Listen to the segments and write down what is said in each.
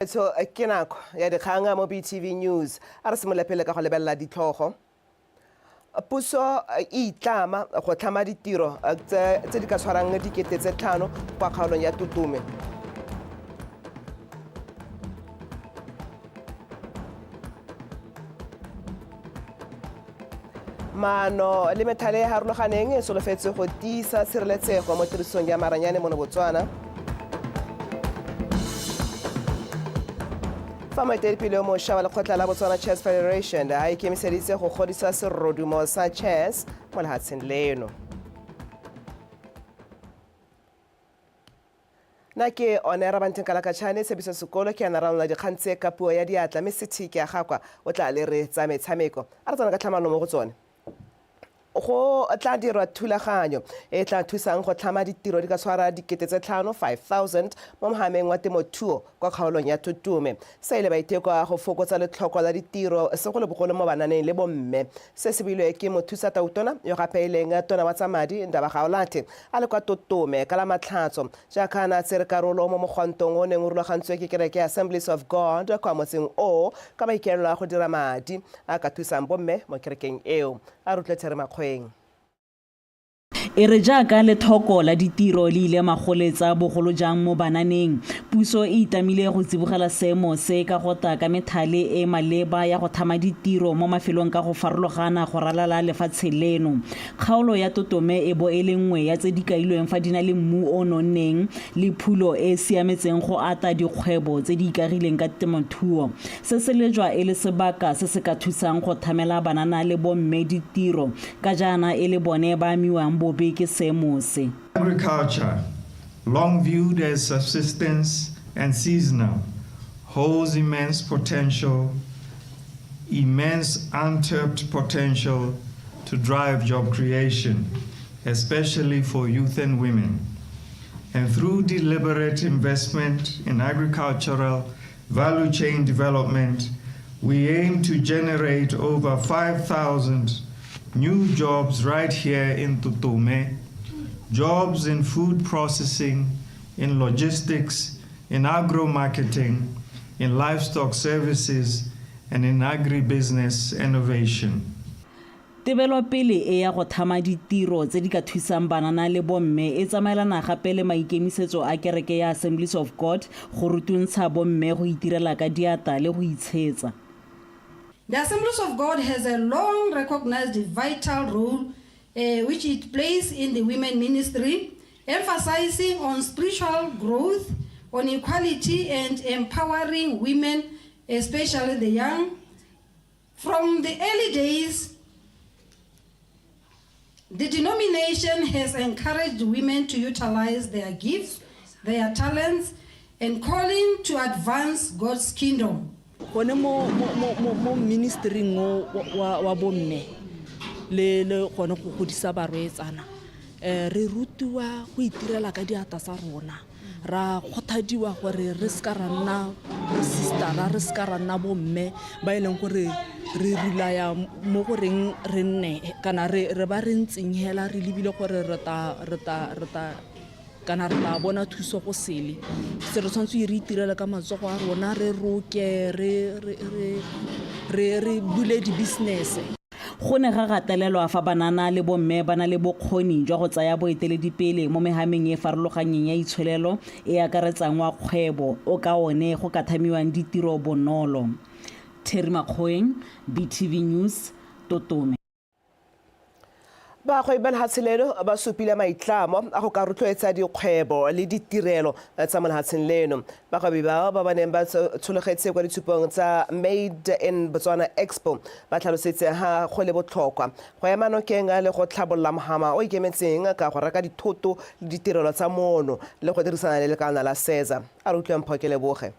Tsho ke nako ya dikgang mo BTV News. A re simolole pele ka go lebelela ditlhogo. Puso e itlama go tlhama ditiro tse di ka tshwarang 5000 kwa kgaolong ya Tutume. Maano le methale e harologaneng e solofetse go tiisa tshireletsego mo tirisong ya maranyane mono Botswana. Fa moeteledipele yo mošwa wa lekgotla la Botswana Chess Federation a ikemiseditse go godisa serodumo sa chess mo lehatsheng leno. Nna ke one Rabanteng Kalakatšhane, Tshepiso Sekolo ke yana ranola dikgang tse ka puo ya diatla mme City ke a gakwa o tla lere tsa metshameko. A re tsena ka tlhamallo mo go tsone. Go tla dirwa thulaganyo e e tla thusang go tlhama ditiro di ka tshwara 5000, 5000, mo mohameng wa temothuo kwa kgaolong ya Tutume. Se e le maiteko a go fokotsa letlhoko la ditiro segolobogolo mo bananeng le bomme. Se se builwe ke mothusa tautona yo gape e leng tona wa tsa madi Ndaba Gaolathe a le kwa Tutume ka la Matlhatso jaaka a ne a tsere karolo mo mogwantong o o neng o rulagantswe ke kereke ya Assemblies of God kwa motseng oo ka maikaelelo a go dira madi a a ka thusang bomme mo kerekeng eo. A re utlwe Terry Makgoeng. E re jaaka lethoko la ditiro le ile magoletsa bogolo jang mo bananeng, puso e itamile go tsibogela seemo se ka go ta ka methale e e maleba ya go thama ditiro mo mafelong ka go farologana go ralala lefatshe leno. Kgaolo ya Totome e bo e le nngwe ya tse di kailweng fa di na le mmu o o nonneng le phulo e e siametseng go ata dikgwebo tse di ikagileng ka temothuo. Se se lejwa e le sebaka se se ka thusang go thamela banana le bomme ditiro ka jaana e le bone ba amiwang bobe ke seemo se. Agriculture, long viewed as subsistence and seasonal, holds immense potential, immense untapped potential to drive job creation, especially for youth and women. And through deliberate investment in agricultural value chain development, we aim to generate over 5,000 new jobs right here in Tutume, jobs in food processing, in logistics, in agro-marketing, in livestock services, and in agribusiness innovation. Tebelopele e ya go thama ditiro tse di ka thusang banana le bomme e tsamaelana gape le maikemisetso a kereke ya Assemblies of God go rutuntsha bomme go itirela ka diata le go itshetsa. The Assemblies of God has a long recognized the vital role which it plays in the women ministry, emphasizing on spiritual growth, on equality and empowering women, especially the young. From the early days, the denomination has encouraged women to utilize their gifts, their talents, and calling to advance God's kingdom. Gone mo mo mo mo ministering o wa wa bomme le le gone go godisa barweetsana re rutiwa go itirela ka diatla tsa rona. Ra kgothadiwa gore re seka ra nna sistera, re seka ra nna bomme ba e leng gore re relaya mo goreng re nne kana re ba re ntseng hela re lebile gore re ta re ta re ta kana re tla bona thuso go sele. Se re tshwanetse re itirele ka matsogo a rona, re roke, re bule di-business. Go ne ga gatelelwa fa banana le bomme ba na le bokgoni jwa go tsaya boeteledipele mo mehameng e e farologanyeng ya itsholelo e e akaretsang wa kgwebo o ka one go ka thamiwang ditiro bonolo. Terry Makgoeng, BTV News, Totome. Bagwebi ba lehatshe leno ba supile maitlamo a go ka rotloetsa dikgwebo le ditirelo tsa mo lehatsheng leno. Bagwebi bao ba ba neng ba tshologetse kwa ditshupong tsa Made in Botswana Expo ba tlhalositse ha go le botlhokwa go ema nokeng le go tlhabolola mohama o ikemetseng ka go reka dithoto le ditirelo tsa mono le go dirisana le lekalana la SEZA. A re utlwe Mpho Keleboge.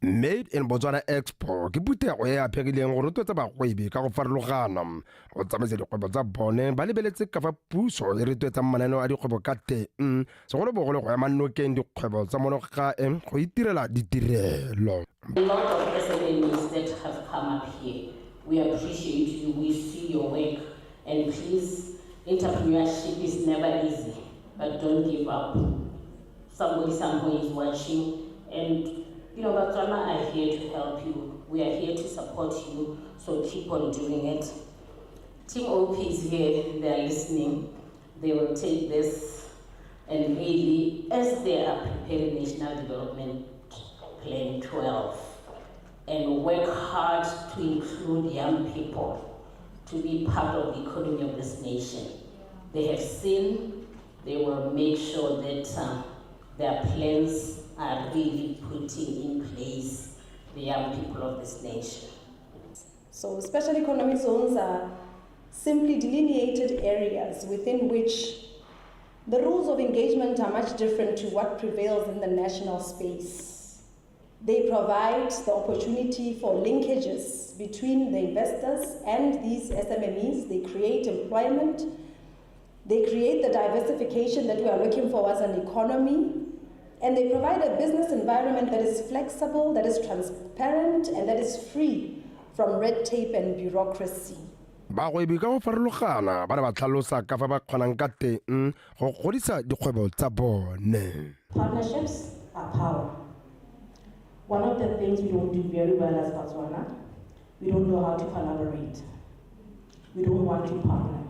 Made in Botswana Expo ke phuthego e e aphegileng go rotloetsa bagwebi ka go farologana go tsamaisa dikgwebo tsa bone ba lebeletse ka fa puso e rotloetsang mananeo a dikgwebo ka teng, segolobogolo go ema nokeng dikgwebo tsa mono gae go itirela ditirelo. A lot of SMMEs that have come up here, we appreciate you, we see your work, and please, entrepreneurship is never easy, but don't give up. Somebody somewhere is watching and Batswana are here to help you. We are here to support you, so keep on doing it. Team OP is here, they are listening. They will take this and really, as they are preparing National Development Plan 12, and work hard to include young people to be part of the economy of this nation. They have seen, they will make sure that their plans are really putting in place the young people of this nation. So special economic zones are simply delineated areas within which the rules of engagement are much different to what prevails in the national space. They provide the opportunity for linkages between the investors and these SMMEs. They create employment. They create the diversification that we are looking for as an economy. And they provide a business environment that is flexible, that is transparent, and that is free from red tape and bureaucracy. Bagwebi ka go farologana ba ne ba tlhalosa ka fa ba kgonang ka teng go godisa dikgwebo tsa bone. Partnerships are power. One of the things we don't do very well as Botswana, we don't know how to collaborate. We don't want to partner.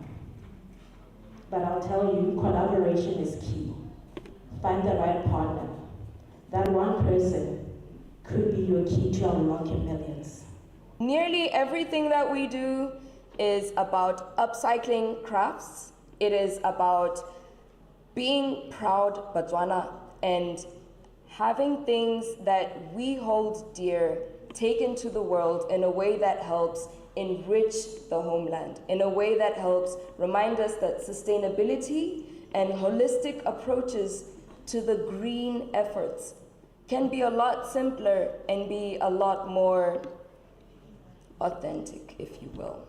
But I'll tell you, collaboration is key. Find the right partner. That one person could be your key to unlocking millions. Nearly everything that we do is about upcycling crafts. It is about being proud Botswana and having things that we hold dear taken to the world in a way that helps enrich the homeland, in a way that helps remind us that sustainability and holistic approaches to the green efforts can be a lot simpler and be a lot more authentic, if you will.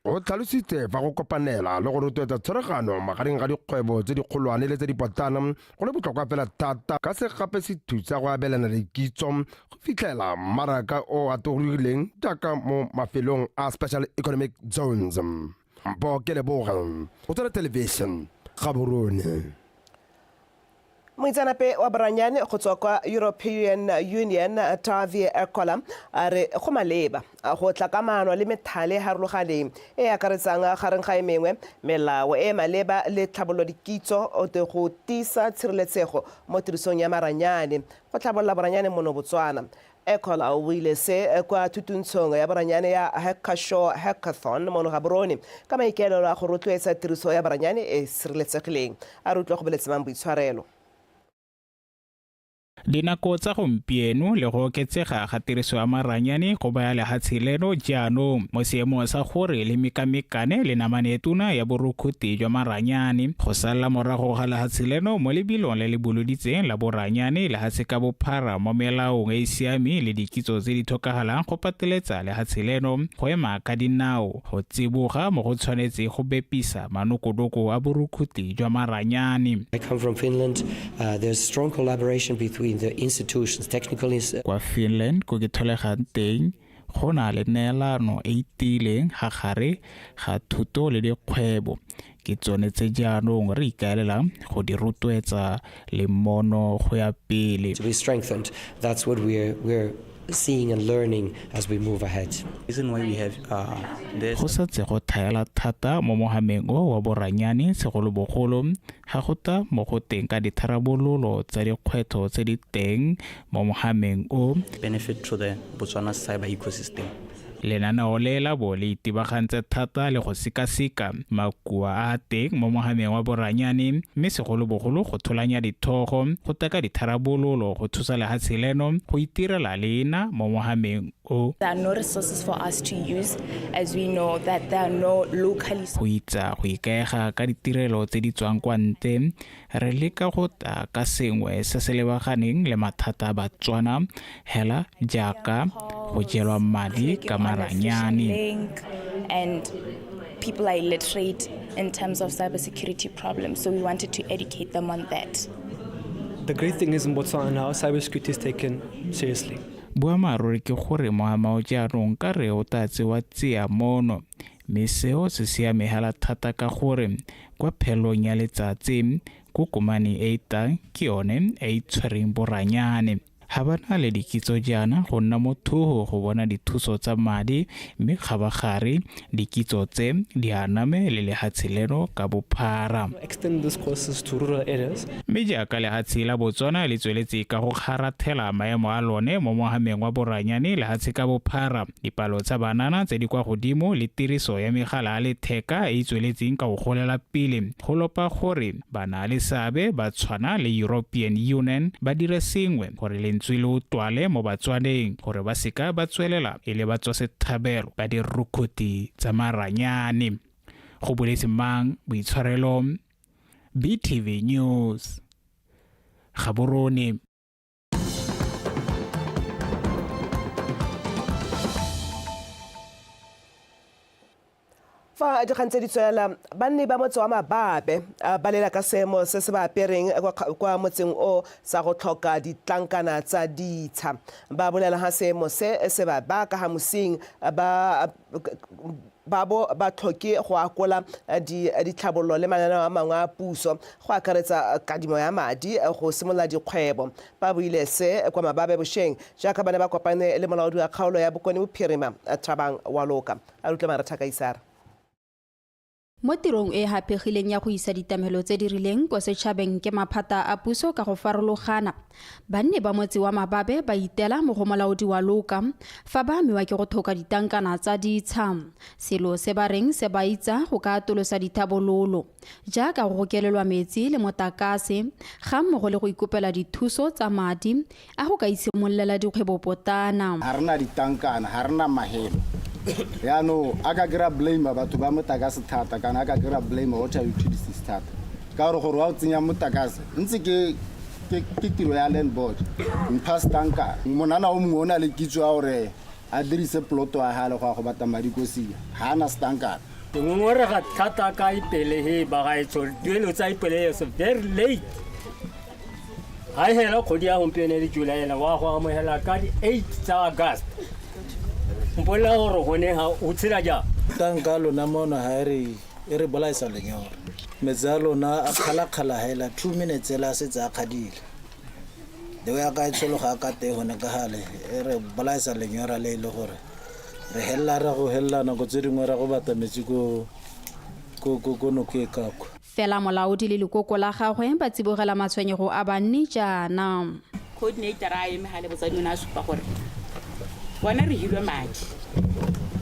O tlhalositse fa go kopanela le go rotloetsa tshwaragano magareng ga dikgwebo tse dikgolwane le tse dipotlana go le botlhokwa fela thata, ka se gape se thusa go abelana dikitso go fitlhela mmaraka o atologileng jaaka mo mafelong a special economic zones. Mpo ke leboga go tswela television, Gaborone. Moitseanape wa boranyane go tswa kwa European Union, Taavi Erkkola, a re go maleba go tla ka maano le methale e harologaneng e akaretsang, gareng ga e mengwe, melao e maleba le tlhabololo dikitso go tiisa tshireletsego mo tirisong ya maranyane go tlhabolola boranyane mono Botswana. Erkkola o buile se kwa thutuntshong ya boranyane ya Hackashaw Hackathon mono Gaborone ka maikaelelo a go rotloetsa tiriso ya boranyane e sireletsegileng. A re utlwa go beletsemang boitshwarelo. Dinako tsa gompieno le go oketsega ga tiriso ya maranyane go baya lehatshe leno jaanong mo seemong sa gore le mekamekane le namane e tona ya borukhuti jwa maranyane. Go salla morago ga lehatshe leno mo lebilong le le boloditseng la boranyane lehatshe ka bophara mo melaong e e siameng le dikitso tse di tlhokagalang go pateletsa lehatshe leno go ema ka dinao go tsiboga mo go tshwanetse go bepisa manokonoko a borukhuti jwa maranyane. I come from Finland. There's strong collaboration between the institutions, technical Kwa Finland ko ke tlholegang teng, go na le neelano e e tiileng ga gare ga thuto le dikgwebo. Ke tsone tse jaanong re ikaelelang go di rotloetsa le mono go ya pele. To be strengthened. That's what we're seeing and learning as we move ahead. Reason why we have this Go santse go thaela thata mo mohameng o wa boranyane, segolobogolo ga go ta mo go teng ka ditharabololo tsa dikgwetlho tse di teng mo mohameng o. Benefit to the Botswana cyber ecosystem. Lenaneo le la bo le itebagantse thata le go sekaseka makoa a a teng mo mohameng wa boranyane, mme segolobogolo go tholanya dithogo go teka ditharabololo go thusa lehatshe leno go itirela leina mo mohameng o. There are no resources for us to use, as we know that there are no locally Go itsa go ikaega ka ditirelo tse di tswang kwa ntle, re leka go ta ka sengwe se se lebaganeng le mathata a Batswana hela jaaka go jelwa madi ka maranyane. Link and people are illiterate in terms of cybersecurity problems, so we wanted to educate them on that. The great thing is in Botswana now, cybersecurity is taken seriously. Boammaaruri ke gore mohamao jaanong ka re o tla tsewa tsia mono, mme seo se siame hela thata ka gore kwa phelong ya letsatsi kokomane e e tlang ke yone e e tshwereng boranyane. Ga ba na le dikitso jaana go nna mothogo go bona dithuso tsa madi mme kgabagare dikitso tse di aname le lehatshe leno ka bophara. Extend these courses to rural areas. Mme jaaka lehatshe la Botswana le tsweletse ka go kgarathela maemo a lone mo mohameng wa boranyane lehatshe ka bophara, dipalo tsa banana tse di kwa godimo le tiriso ya megala ya letheka e e tsweletseng ka go golela pele go lopa gore ba na le seabe ba tshwana le European Union ba dire sengwe gore lentswe le utlwale mo Batswaneng gore ba seka ba tswelela e le batswasethabelo ba dirukuti tsa maranyane. Go boletse mang boitshwarelo BTV News. Gaborone. Fa dikgang tse di tswelela, banni ba motse wa Mababe ba lela ka seemo se se ba apereng kwa motseng o sa go tlhoka ditlankana tsa ditsha. Ba bolela ga seemo se se ba baka ga mosing ba bo ba tlhoke go akola ditlhabololo le mananeo a mangwe a puso go akaretsa kadimo ya madi go simolola dikgwebo. Ba buile se kwa Mababe bošeng jaaka ba ne ba kopane le molaodi wa kgaolo ya Bokone Bophirima Thabang Waloka. A re utlwe Maretha Kaisara. Mo tirong e haphegileng ya go isa ditamelo tse di rileng kwa setšhabeng ke maphata a puso ka go farologana, banni ba motse wa Mababe ba itela mo go molaodi wa Loka fa ba amiwa ke go tlhoka ditankana tsa ditsha, selo se ba reng se ba itsa go ka atolosa dithabololo jaaka go gokelelwa metsi le motakase ga mmogo le go ikopela dithuso tsa madi a go ka itshimololela dikgwebopotana. Ga rena ditankana, ga rena mahelo. Yaanong a ka kry-a blame batho ba motakase thata kana a ka kry-a blame water utilities thata ka gore wa o tsenya motakase ntse ke tiro ya land board mpha stanka. Monana o mongwe o na le kitso ya gore a dirise ploto ya gale go ya go batla madi ko sia, ga ana stankana. Ke ngongorega thata ka ipelege bagaetsho, tuelo tsa ipelege so very late. Ga e hela kgwedi ya gompieno le July ena wa go amogela ka di 8 tsa August. Mpolelela gore gone ga o tshela jang? Tanka lona mono ga e re bolaisa lenyora. Metsi a lona a kgala-kgala hela 2 minutes ela a setse a kgadile. The way a ka e tshologa ka teng gone ka gale e re bolaisa lenyora le e le gore re helela ra go helela nako tse dingwe ra go batla metsi ko nokeng ka kwa. Fela molaodi le lekoko la gagwe ba tsibogela matshwenyego a banni jaana. Coordinator a eme ga le botsadi o ne a supa gore bona re hilwe madi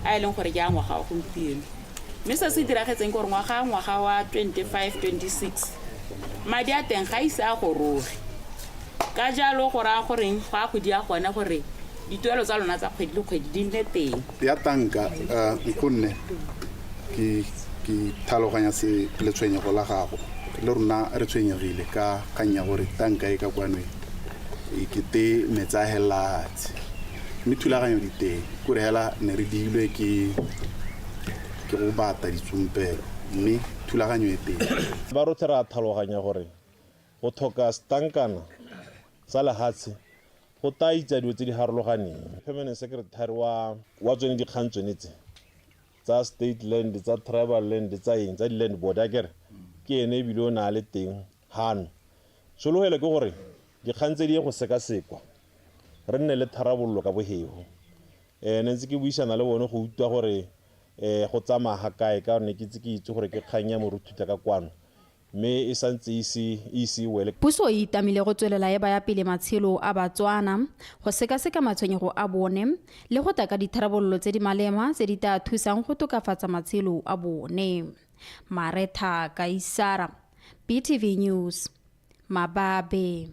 a e leng gore ke a ngwaga wa gompieno, mme se se diragetseng ke gore ngwaga wa 25-26 madi a teng ga ise a goroge. Ka jalo go raya goreng go a go dia gone gore dituelo tsa lona tsa kgwedi le kgwedi di nne teng. Ya tanka nkgonne ke tlhaloganya se letshwenyego la gago, le rona re tshwenyegile ka kgang ya gore tanka e ka kwano e kete metsi a helatshe, mme thulaganyo di teng kore hela ne re diilwe ke go bata ditsompelo, mme thulaganyo e teng. Ba rotlhe re a tlhaloganya gore go tlhoka setankana sa lehatshe go tla itsa dilo tse di harologaneng. Permanent secretary wa tsone dikgang tsone tse tsa state land, tsa tribal land, tsa eng, tsa di-land board akere ke ene ebile o ne a le teng hano. Tshologelo ke gore dikgang tse di ye go sekasekwa re nne le tharabololo ka bohego. Ne ntse ke buisana le bone go utlwa gore go tsamaya ga kae, ka gonne ke itse ke itse gore ke kgang ya moruthuta ka kwano, mme e santse e ise e wele. Puso e itamile go tswelela e baya pele matshelo a Batswana go sekaseka matshwenyego a bone le go taka ditharabololo tse di malema tse di tla thusang go tokafatsa matshelo a bone. Maretha Kaisara, BTV News, Mababe.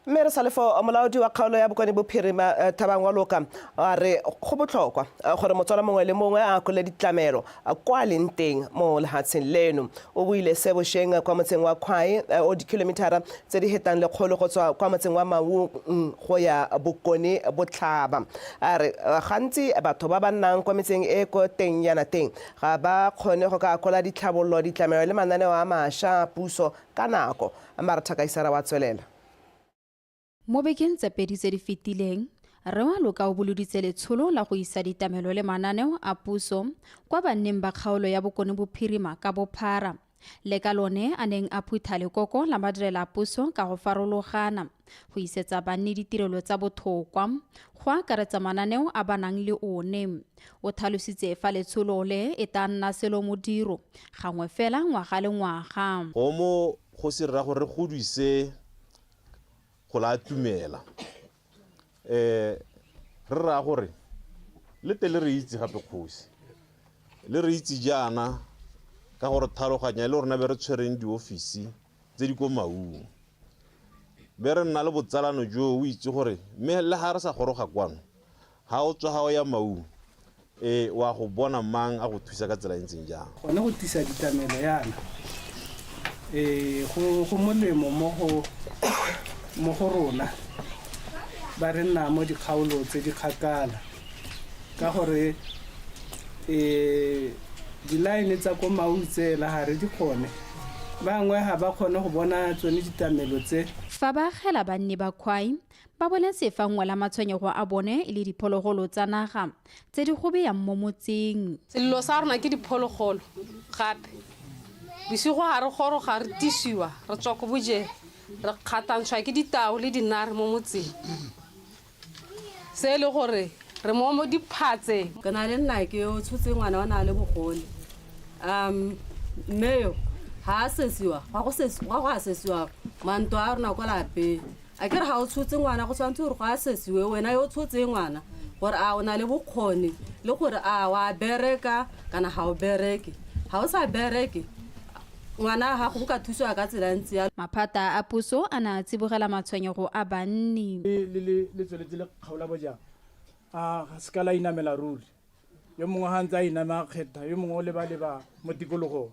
Mme re sa le fo molaodi wa kgaolo ya Bokone Bophirima Thabang Waloka a re go botlhokwa gore Motswana mongwe le mongwe a akole ditlamelo kwa leng teng mo lehatsheng leno. O buile se bošeng kwa motseng wa Khwai o dikilomitara tse di hetang lekgolo go tswa kwa motseng wa Maung go ya Bokone Botlhaba. A re gantsi batho ba ba nnang kwa metseng e ko teng yana teng ga ba kgone go ka akola ditlhabololo, ditlamelo le mananeo a mašwa a puso ka nako. Maretha Kaisara wa tswelela. Mo bekeng tse pedi tse di fetileng, Rre Waloka o boloditse letsholo la go isa ditamelo le mananeo a puso kwa banneng ba kgaolo ya Bokone Bophirima ka bophara. Le ka lone a neng a phutha lekoko la badirelapuso ka go farologana go isetsa banni ditirelo tsa botlhokwa go akaretsa mananeo a ba nang le one. O tlhalositse fa letsholo le e tla nna selo modiro gangwe fela ngwaga le ngwaga. Go mo go se rra gore re godise go la tumela. Re raya gore le te le re itse gape kgosi. Le re itse jaana ka gore thaloganya le rona be re tshwereng diofisi tse di ko Maung. Be re nna le botsalano jo o itse gore mme le ha re sa goroga kwano, ha o tswa ha o ya Maung, wa go bona mang a go thusa ka tsela e ntseng jang. Gone go tlisa ditlamelo yana, go molemo mo go rona ba re nna mo dikgaolo tse di kgakala, ka gore di-line tsa ko Maung tsela ga re di kgone, bangwe ga ba kgone go bona tsone ditlamelo tse. Fa ba agela banni ba Khwai, ba boletse fa nngwe la matshwenyego a bone e le diphologolo tsa naga tse di gobeyang mo motseng. Selelo sa rona ke diphologolo gape. Bosigo ga re goroga re tisiwa, re tswa ko bojeng, re kgatantshwa ke ditao le dinare mo motseng. Se e le gore re mo diphatseng. Ke na le nna ke o tshotse ngwana o na le bogole. Mme yo ga a sesiwa, ga go sesiwa, ga go a sesiwa manto a rona kwa lapeng. A ke re ga o tshotse ngwana go tshwanetse gore go a sesiwe wena yo o tshotse ngwana gore a o na le bokgoni le gore a wa bereka kana ga o bereke. Ga o sa bereke ngwana ga go ka thusiwa ka tsela e ntse ya. Maphata a puso a ne a tsibogela matshwenyego a banni. Le tsweletse le kgaola bojang, a se ka la inamela ruri. Yo mongwe ga ntse a inama a kgetha, yo mongwe o leba-leba mo tikologong,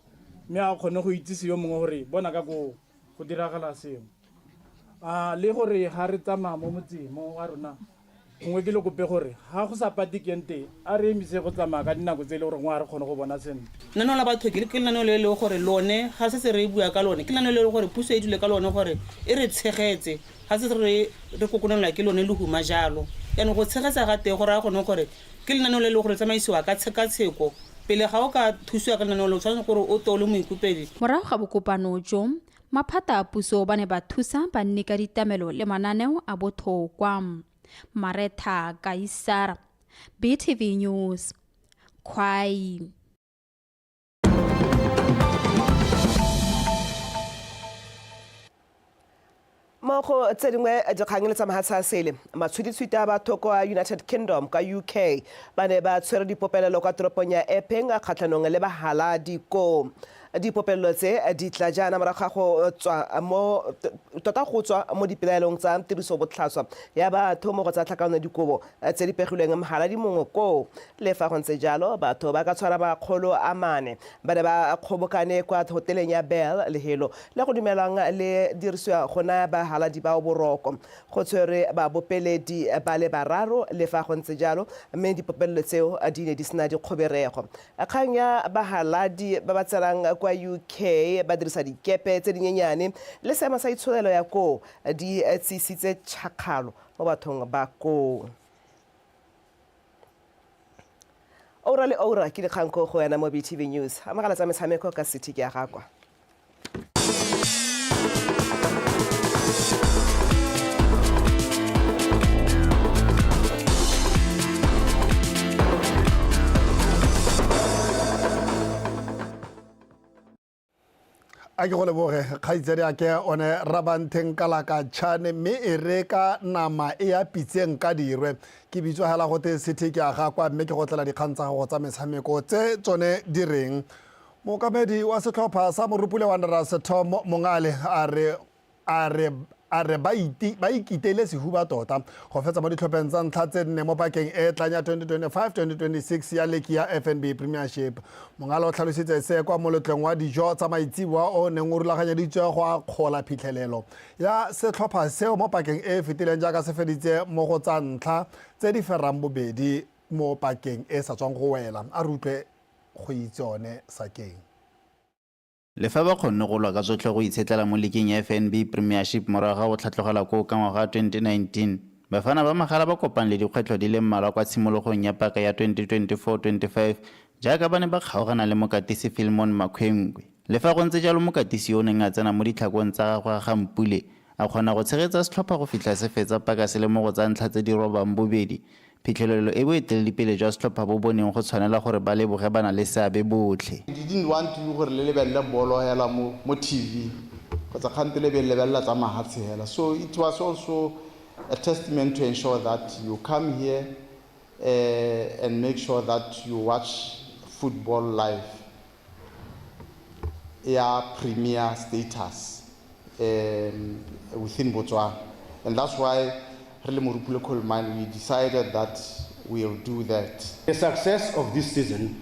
mme a kgone go itsise yo mongwe gore bona ka koo go diragala sengwe. Le gore ga re tsamaya mo motseng mo wa rona, gongwe ke le kope gore ga go sa patikeng teng, a re emise go tsamaya ka dinako tse e le gore gongwe ga re kgone go bona sentle. Lenaneo la batho ke lenaneo le e leng gore lone ga se se re bua ka lone, ke lenaneo le e leng gore puso e dule ka lone gore e re tshegetse, ga se re kokonelwa ke lone lehuma jalo. Jaanong go tshegetsa ga teng go raya gone gore ke lenaneo le e leng gore le tsamaisiwa ka tshekatsheko. Pele ga o ka thusiwa ka lenaneo le, o tshwanetse gore o tle o le moikopedi. Morago ga bokopano jo, maphata a puso ba ne ba thusa banni ka ditlamelo le mananeo a botlhokwa. Maretha Kaisara, BTV News, Khwai. Mo go tse dingwe dikgang le tsa mahatshe a sele, matshwititshwiti a batho kwa United Kingdom kwa UK ba ne ba tshwere dipopelelo kwa toropong ya Epping kgatlhanong le bahaladi koo. Dipopelelo tse di tla jaana morago ga go tswa mo tota go tswa mo dipelaelong tsa tiriso botlhaswa ya batho mo go tsa tlhakano dikobo tse di pegilweng mhaladi mongwe koo. Le fa go ntse jalo, batho ba ka tshwara 400 ba ne ba kgobokane kwa hoteleng ya Bell, lehelo le go dumelwang le dirisiwa go naya bahaladi bao boroko. Go tshwerwe babopeledi ba le 3 le fa go ntse jalo, mme dipopelelo tseo di ne di sena dikgoberego. Kgang ya bahaladi ba ba tsenang kwa UK ba dirisa dikepe tse dinyenyane le seemo sa itsholelo ya koo di tsisitse tšhakgalo mo bathong ba koo. Oura le oura ke dikgang ko go wena mo BTV News. Amogela tsa metshameko ka City ke ya gakwa. A ke go leboge kgaitsadi a ke one Rabantheng Kalaka Tšhane, mme e re ka nama e ya pitseng ka dirwe. Ke bitswa hela gote City ke a gakwa, mme ke go tlela dikgang tsa gago tsa metshameko tse tsone di reng. Mookamedi wa setlhopha sa Morupule Wanderers Tom Mongale a re a re a re ba ikiteile sehuba tota go fetsa mo ditlhopheng tsa ntlha tse nne mo pakeng e tlang ya 2025-2026 ya leki ya FNB Premiership. Mongale o tlhalositse se kwa moletlong wa dijo tsa maitsiboa o neng o rulaganyeditswe go akgola phitlhelelo ya setlhopha seo mo pakeng e e fetileng jaaka se feditse mo go tsa ntlha tse di ferang bobedi mo pakeng e sa tswang go wela. A re utlwe go itse one sakeng. Le fa ba kgonne go lwa ka tsotlhe go itshetlela mo liking ya FNB Premiership morago ga go tlhatlogela koo ka ngwaga wa 2019, Bafana ba Magala ba kopane le dikgwetlho di le mmalwa kwa tshimologong ya paka ya 2024-25 jaaka ba ne ba kgaogana le mokatisi Philemon Makhwenkwe. Le fa go ntse jalo mokatisi yo o neng a tsena mo ditlhakong tsa gagwe ga Mpule a kgona go tshegetsa setlhopha go fitlha se fetsa paka se le mo go tsa ntlha tse di robang bobedi. Phitlhelelo e boeteledipele jwa setlhopha bo boneng go tshwanela gore ba leboge ba na le seabe botlhe. We didn't want you gore le lebelele bolo hela mo mo TV kgotsa kgante le be le lebelela tsa mahatshe hela. So it was also a testament to ensure that you come here and make sure that you watch football live ya premier status within Botswana. And that's why re le Morupule Coal Mine, we decided that we'll do that. The success of this season,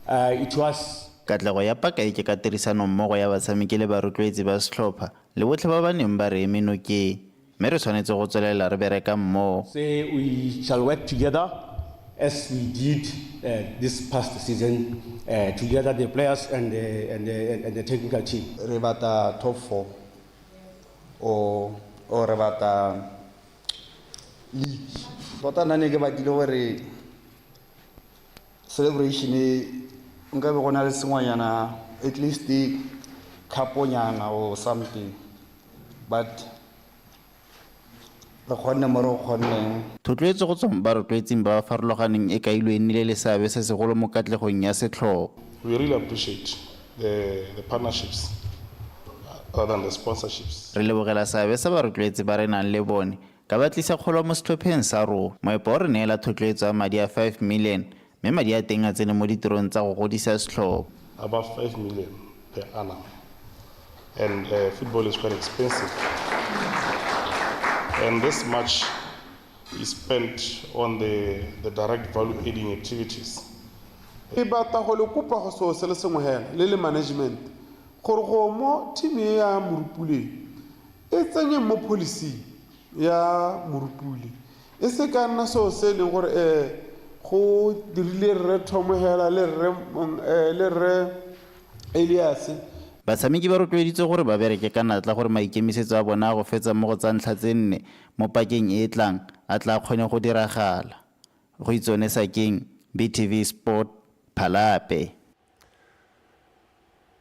it was Katlego ya paka e ke ka tirisanommogo ya batshameki le barotloetsi ba setlhopha le botlhe ba ba neng ba re eme nokeng mme re tshwanetse go tswelela re bereka mmogo. Say we shall work together as we did this past season, together the players and the technical team. Re batla top 4 or re batla league. Tota nna ne ke batlile gore celebration e nka be go na le sengwanyana, at least cup-onyana or something, but re kgonne mo re kgonneng. Thotloetso go tswa mo barotloetsing ba ba farologaneng e kailwe e nnile le seabe se segolo mo katlegong ya setlhopha. We really appreciate the partnerships rather than the sponsorships. Re lebogela seabe sa barotloetsi ba re nang le bone ka ba tlisa kgolo mo setlhopheng sa rona. Moepo o re neela thotloetso ya madi a 5 million mme madi a teng a tsene mo ditirong tsa go godisa setlhopha. About 5 million per annum. And football is quite expensive. And this much is spent on the direct value adding activities. Ke batla go le kopa go seo se le sengwe hela le le management gore go mo team e ya Morupule e tsenye mo policy ya Morupule e se ka nna seo se e leng gore go dirile rre Thomo hela le rre Elias. Batshameki ba rotloeditswe gore ba bereke ka natla gore maikemisetso a bona a go fetsa mo go tsa ntlha tse nne mo pakeng e e tlang a tla kgone go diragala. Go itsone Sakeng, BTV Sport, Phalape.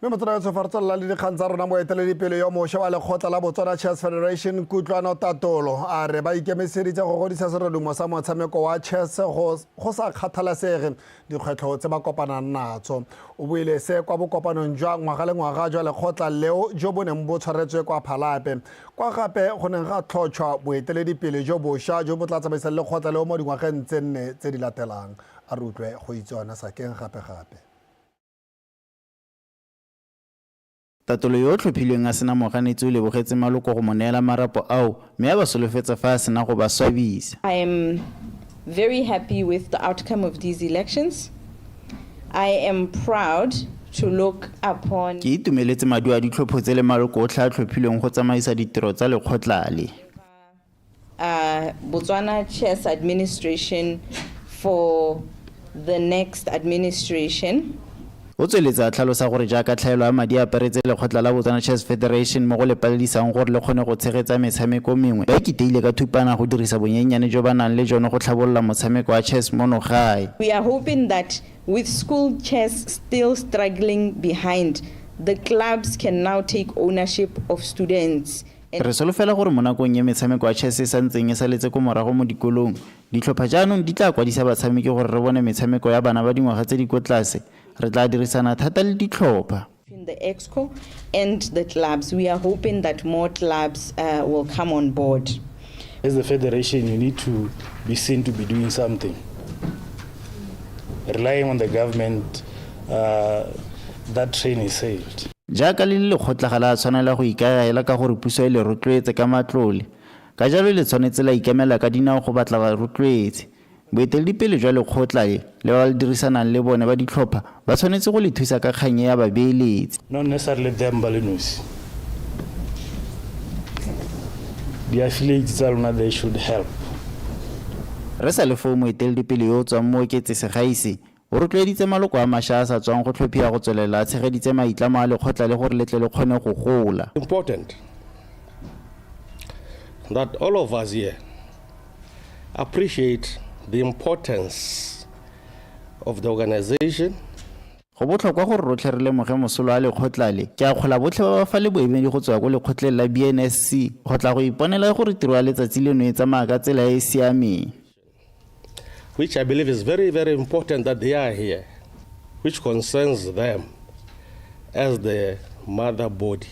Mme motswana fa re tswelela le dikgang tsa rona, moeteledipele yo mošwa wa lekgotla la Botswana Chess Federation, Kutlwano Tatolo, a re ba ikemiseditse go godisa serodumo sa motshameko wa chess go sa kgathalesege dikgwetlho tse ba kopanang natso. O buile se kwa bokopanong jwa ngwaga le ngwaga jwa lekgotla leo jo bo neng bo tshwaretswe kwa Phalape, kwa gape go neng ga tlhotšhwa boeteledipele jo bošwa jo bo tla tsamaisang lekgotla leo mo dingwageng tse nne tse di latelang. A re utlwe go itsona Sakeng gape-gape. Tatolo yo o tlhophilweng a sena moganetsi o lebogetse maloko go mo neela marapo ao mme a ba solofetsa fa a sena go ba swabisa. I am very happy with the outcome of these elections. I am proud to look upon Ke itumeletse maduo a ditlhopho tse le maloko otlhe a tlhophilweng go tsamaisa ditiro tsa lekgotla le. Botswana Chess Administration for the next administration. O tsweletse a tlhalosa gore jaaka tlhaelo ya madi a aparetse lekgotla la Botswana Chess Federation mo go le paledisang gore le kgone go tshegetsa metshameko mengwe, ba ikiteile ka thupana go dirisa bonyenyane jo ba nang le jone go tlhabolola motshameko wa chess mono gae. We are hoping that with school chess still struggling behind, the clubs can now take ownership of students. Re solofela gore mo nakong e metshameko ya chess e santseng e saletse ko morago mo dikolong, ditlhopha jaanong di tla kwadisa batshameki gore re bone metshameko ya bana ba dingwaga tse di ko tlase. Re tla dirisana thata le ditlhopha. Between the exco and the clubs, we are hoping that more clubs will come on board. As the federation, you need to be seen to be doing something. Relying on the government, that train is sailed. Jaaka le le lekgotla ga la tshwanela go ikaela ka gore puso e le rotloetse ka matlole. Ka jalo le tshwanetse la ikemela ka dinao go batla barotloetsi. Boeteledipele jwa lekgotla le le ba le dirisanang le bone ba ditlhopha ba tshwanetse go le thusa ka kgang e ya babeeletsi. Not necessarily them ba le nosi. Di-affiliates tsa lona, they should help. Re sa le foo, moeteledipele yo o tswang mo Oketse Segaise o rotloeditse maloko a mašwa a sa tswang go tlhophiwa go tswelela a tshegeditse maitlamo a lekgotla le gore le tle le kgone go gola. Important that all of us here appreciate the importance of the organization. Go botlhokwa gore rotlhe re lemoge mosola wa lekgotla le. Ke akgola botlhe ba ba fa le boemedi go tswa ko lekgotleng la BNSC go tla go iponela gore tiro ya letsatsi leno e tsamaya ka tsela e e siameng. Which I believe is very, very important that they are here, which concerns them as the mother body.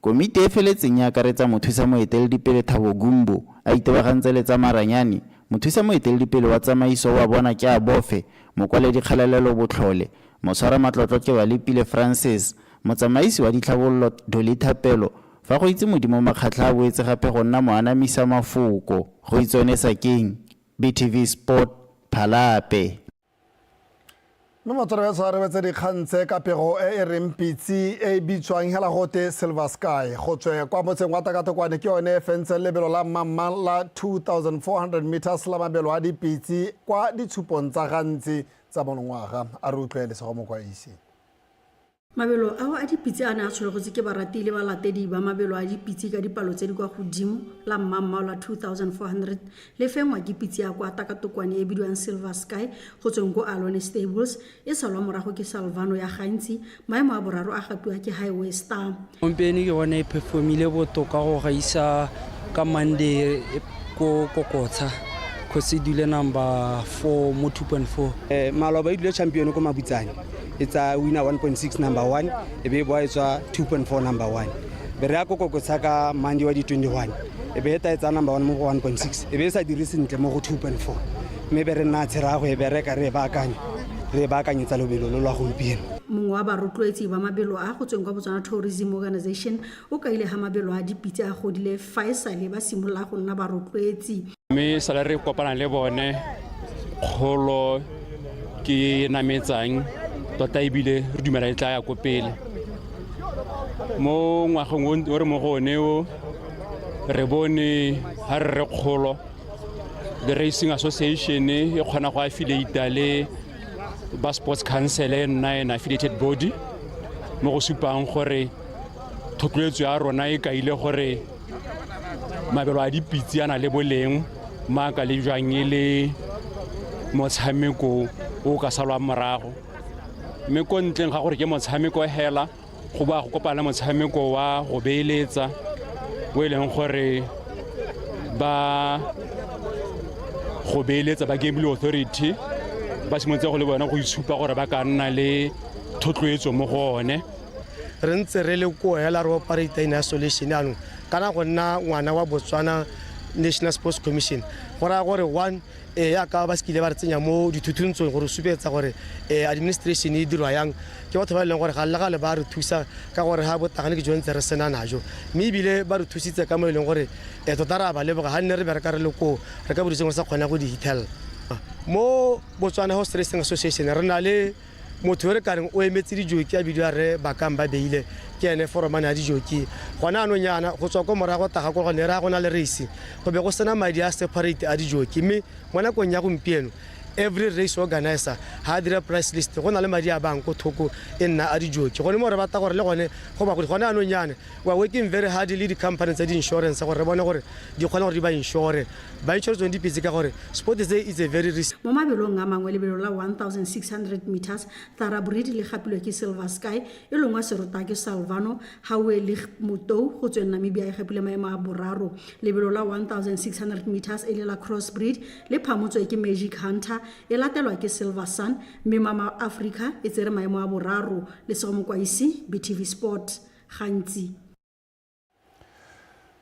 Komiti e feletseng e akaretsa mothusa moeteledipele Thabo Gumbo, a itebagantse le tsa maranyane, mothusa moeteledipele wa tsamaiso Oabona Keabofe, mokwaledi Kgalalelo Botlhole, motshwara matlotlo Kebalepile Francis, motsamaisi wa ditlhabololo Dolly Thapelo, fa Goitsemodimo Makgatlha a boetse gape go nna moanamisa mafoko. Goitseone Sakeng, BTV Sport, Phalape. Mme motswadi wa tshwarabetse dikgang tse ka pego e e reng pitsi e e bitswang hela gote Silver Sky go tswe kwa motseng wa Takatokwane ke yone e fentseng lebelo la mmamma la 2400 meters la mabelo a dipitsi kwa ditshupong tsa gantsi tsa monongwaga. A re utlwe Lesego Mokwaisi. Mabelo ao a dipitse a ne a tshologetswe ke barati le balatedi ba mabelo a dipitse ka dipalo tse di kwa godimo la mmammao la 2400 le fenngwa ke pitse ya kwa Takatokwane e bidiwang Silver Sky go tsweng ko Alone Stables e salwa morago ke Salvano ya Gantsi, maemo a boraro a gapiwa ke Highway Star. Gompieno ke bona e performile botoka go gaisa ka Monday ko Kokotsha cause e dule number 4 mo 2.4. Maloba e dule champion ko Mabutsane e tsa winner 1.6 number 1 e be e boa e tswa 2.4 number 1, be re ya ko Kokotsha ka Monday wa di 21 e be e ta e tsaya number 1 mo go 1.6 e be e sa dire sentle mo go 2.4, mme be re nna tsherago e bereka re e baakanya re e baakanyetsa lobelo lo lwa gompieno. Mongwe wa barotloetsi ba mabelo a go tsweng kwa Botswana Tourism Organisation o kaile ha mabelo a dipitse a godile fa e sale ba simolola go nna barotloetsi. Mme sale re kopana le bone kgolo ke e nametsang tota ebile re dumela e tla ya ko pele. Mo ngwageng o re mo go one o re bone ha re re kgolo the Racing Association e kgona go affiliate le ba Sports Council e nna an affiliated body, mo go supang gore thotloetso ya rona e kaile gore mabelo a dipitse a na le boleng ma ka le jwang e le motshameko o ka salwang morago, mme ko ntleng ga gore ke motshameko hela go boa go kopana le motshameko wa go beeletsa o e leng gore ba go beeletsa ba Gambling Authority ba simolotse go le bona go itshupa gore ba ka nna le thotloetso mo go one. Re ntse re le ko hela re operate in isolation jaanong kana go nna ngwana wa Botswana National Sports Commission go raya gore one yaka ba sekile ba re tsenya mo dithuthuntshong gore supetsa gore administration e dirwa yang, ke batho ba e leng gore ga le gale ba re thusa ka gore ga botagane ke jo ntse re sena najo, mme ebile ba re thusitse ka mo e leng gore tota re a ba leboga. Ga nne re bereka re le koo re ka boditseng re sa kgona go di hithelela mo Botswana Horse Racing Association, re na le motho yo re ka reng o emetse dijoki a bidiwa re Bakang ba Beile, ke ene foromane ya dijoki gone anong yana. Go tswa ko morago taga ko gone re ya go na le race go be go sena madi a separate a dijoki, mme mo nakong ya gompieno every race organizer ha a dira price list go na le madi a bang ko thoko e nna a dijoki. Gone mo re batla gore le gone go ba gone anong yana we are working very hard le di-company tsa di-insurance gore re bone gore di kgona gore di ba insure ba insure tsone dipitse ka gore sport se is a very risk. Mo mabelong a mangwe lebelo la 1600 meters thoroughbred le gapilwe ke Silver Sky e longwa serota ke Salvano Hawe Lig Motou go tsweng Namibia e gapile maemo a boraro. Lebelo la 1600 meters e le la crossbreed le phamotswe ke Magic Hunter e latelwa ke Silver Sun, mme Mama Africa e tsere maemo a boraro. Lesego Mokwaisi, BTV Sport, Gantsi.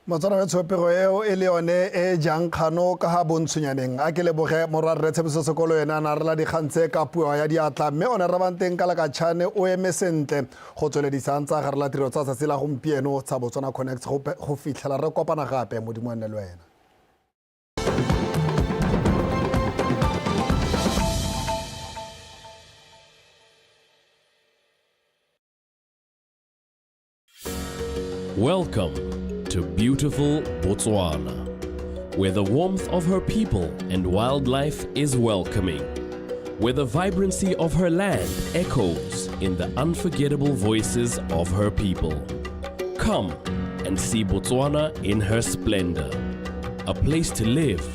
Motswana wa tshopego eo e le yone e jang kgano ka ga bontshonyaneng. A ke leboge morwarre Tshepiso Sekolo ene a na rela dikgang tse ka puo ya diatla, mme one Rabanteng ka Lakatšhane o eme sentle go tsweledisang tsa garela tiro tsa tsatsi la gompieno tsa Botswana Connect go fitlhela re kopana gape. Modimo a nne le wena. Welcome to beautiful Botswana, where the warmth of her people and wildlife is welcoming, where the vibrancy of her land echoes in the unforgettable voices of her people. Come and see Botswana in her splendor, a place to live.